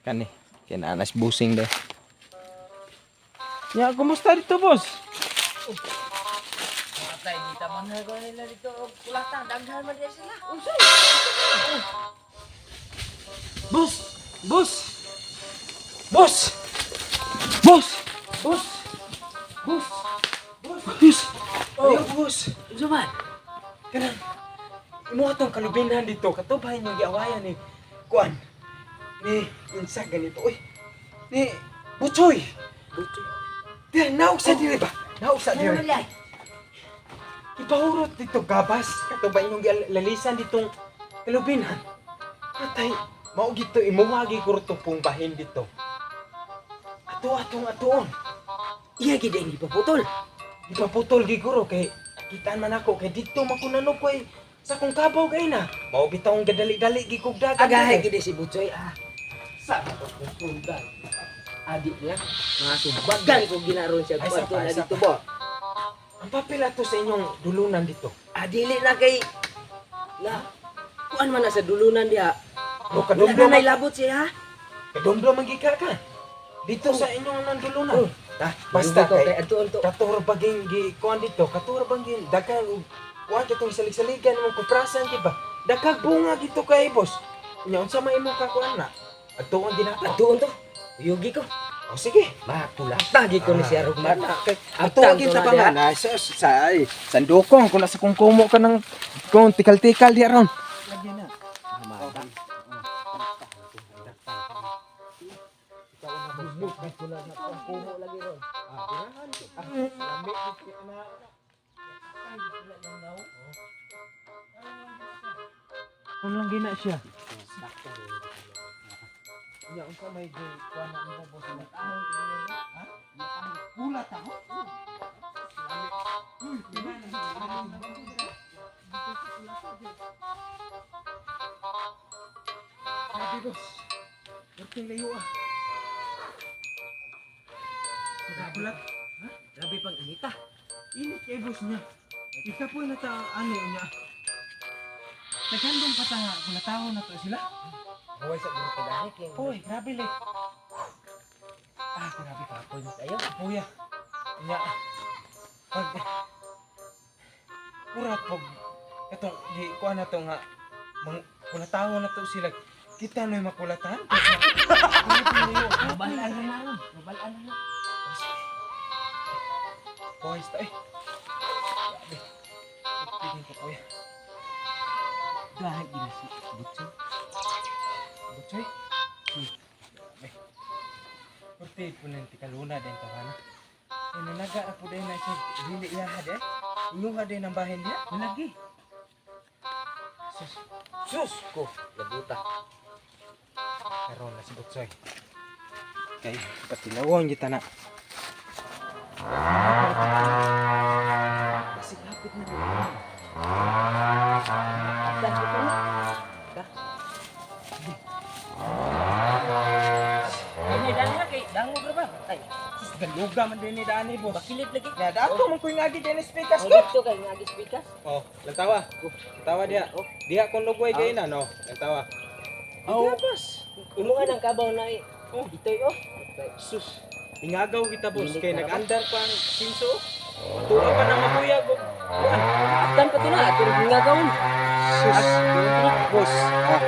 Kani, kinanas busing de. Ya, kumusta dito, boss? Patay, di ta man nila dito og kulata, daghan man diay sila. Boss! Boss! Boss! Boss! Boss! Boss! Boss! Boss! Oh, ayaw, boss! Unsa man? Kanang, imo atong kalubinhan dito, katubahin yung giawayan ni Kuan. Ni, unsa ganito, uy. Ni, Butchoy! Butchoy. Diyan, naog sa diri ba? Naog sa Ano diri. man diay? Ipahurot dito gabas, katubahin yung lalisan ditong kalubinhan. Atay, mao gito imuha giguro pong bahin dito. Ato atong atuon. Iya gid ang gipaputol. Ipaputol giguro kay kitaan man ako kay dito makunano ko ay sa kong kabaw kay na. Mao bitaw ang gadali-dali gikog dagan. Agahay dire. gid si Butchoy ah. Sa pagpupulgan. Adi niya, mga sumbagan ko ginaron siya Ay, kuadto sapa, na ay, dito sapa. ba. Ang papel ato sa inyong dulunan dito. Ah, dili na kay la. Kuan man na sa dulunan diha. No Wala kadumdum na nailabot siya ha. kadumdum man gika ka. Dito sa inyong nandulunan. Oh. Ta, basta Dito kay adtuon to. katura baging gi kuan dito, katura baging daghang og kuan katong salig-saligan imong kuprasan di ba? Daghang bunga gito kay boss. Nya unsa may imong kakuan na? Adtuon din nato. Adtuon to. Yugi ko. O sige. Makulata gi ko ni siya rugman. Kay Abtang adtuon gid to sa na diha. pangan sa ay sandukong kung nasa kung kumo ka ng kung tikal-tikal di aron. Lagi na. Kumo lagi ron. Kung lang gina siya. Nya unsa may gi kuan na mo boss na. Ha? Pula ta ho? Grabe boss. Working layo ah. Magabulat. Ha? Grabe pang inita. Init kay boss niya. Ikapoy na ta ani niya. Naghandong pa ta nga kung natawo na to sila. Buhay sa grupo dani kay. Uy, grabe le. Ah, grabe ka. Kapoy mo kayo. Kuya. Nya. Pag Urat pag katong di kuan na to nga mang kulatawo na to sila. Kita no'y makulatan. Grabe layo. Mabalaan na na ron. Mabalaan na na. Boys ta eh. Grabe. Tignan ko kuya. Gahay gina si Butchoy. Butchoy. Grabe. Purti po ng tikaluna din tawana. Eh, nanaga na po din na siya. Dili iya ha de. Inyuha din ang bahin niya. Lagi. Sus, Sus ko, labuta. karon na si Butchoy. Kay patilawon kita na. Kasi lapit na. Abdan ko to. Ka. Ini dani na kay dangog ra ba? Ay, Sus, daluga man din ni Dani, boss. bakilit lagi. Na dato man ko yung agi din speakers Oh, ko. dito kay ngagi speakers. Oh, lantawa. Lantawa diha. Oh. Diha kung lugway kay na no. Lantawa. Oh. Oh, boss. Imo nga nang kabaw na eh. Oh. Itoy oh. Sus. Ingagaw kita boss Dili kay ka ba? nag-andar pa ang sinso. Tuwa pa na mabuyag og kuan. Abdan pa to na atong gingagawon. Sus. Boss. Ah.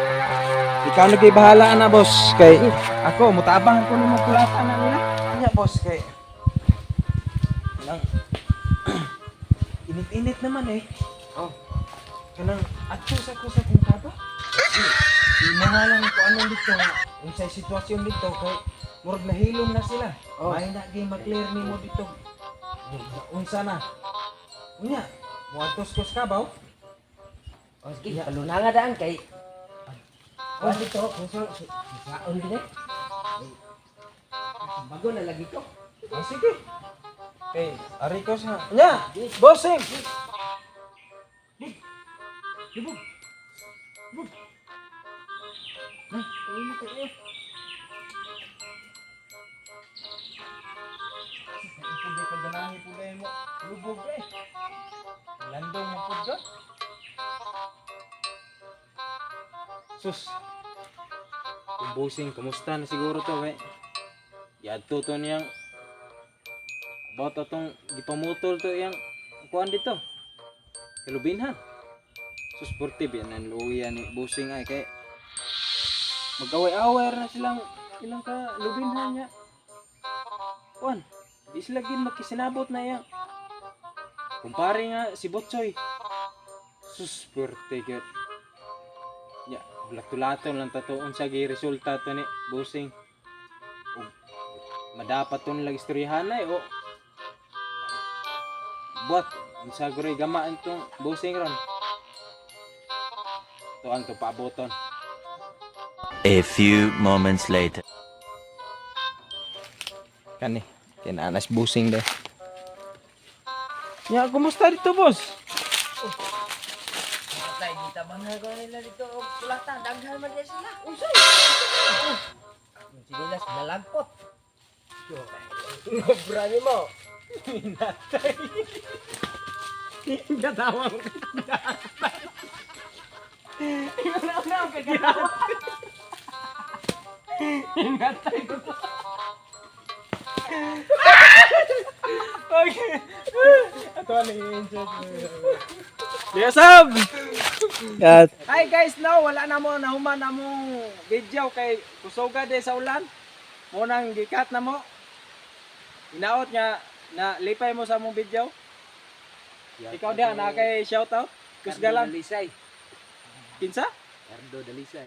Ikaw na kay bahala na boss kay ako mutabang ko nimo kulatan na nila. Nya boss kay nang init-init naman eh. Oh. Kanang adto sa ko sa kung kaba. Di mo nga lang ko anong dito nga unsay sitwasyon dito kay murag nahilom na sila. Oh. May na gyud maklear nimo dito. Unsa na? Unya, muadtos ko sa kabaw. Oh, sige, paluna nga daan kay Oh, dito, kung sa saon din eh. Bago na lagi ko. Oh, sige. Kay ari ko sa Nya, bossing. Lubog. Lubog. Nay, uy mo kayo. Pugay pa ganahi pugay mo. Lubog eh. Landong mo pud ka. Sus. Ang busing, kumusta na siguro to eh. Yadto to niyang about atong gipamutol to iyang kuan dito. Kalubinhan. Sus, sportive yan ang luya ni busing ay kay mag-away-away na silang ilang ka lubinhan niya. Kuan, di sila gin makisinabot na iyang kumpare nga si Botsoy. Sus, puwerte gyud. Ya, latulaton lang tatuon sa gi resulta to ni busing. Ug madapat to nilang istoryahan ay o buat unsa guroy gamaan tong busing ron. Tuan to paaboton. A few moments later. Kani, kinanas busing de. Ya, kumusta dito, boss? Patay, kita bangga ko nila dito og kulata, daghan man diay sila. Unsay? Akong sinilas nalagpot. Ngobra ni mo. Gatawa mo. Hinatay ko to. Okay. Ato na i-enjoy. Yes, Sab! Hi guys, no, wala na mo nahuman na mong video kay kusoga de sa ulan. Mo nang gikat na mo. Inaot nga na lipay mo sa mong video. Ikaw diha na kay shoutout. Kusgalan. Dalisay. Kinsa? Cardo Dalisay.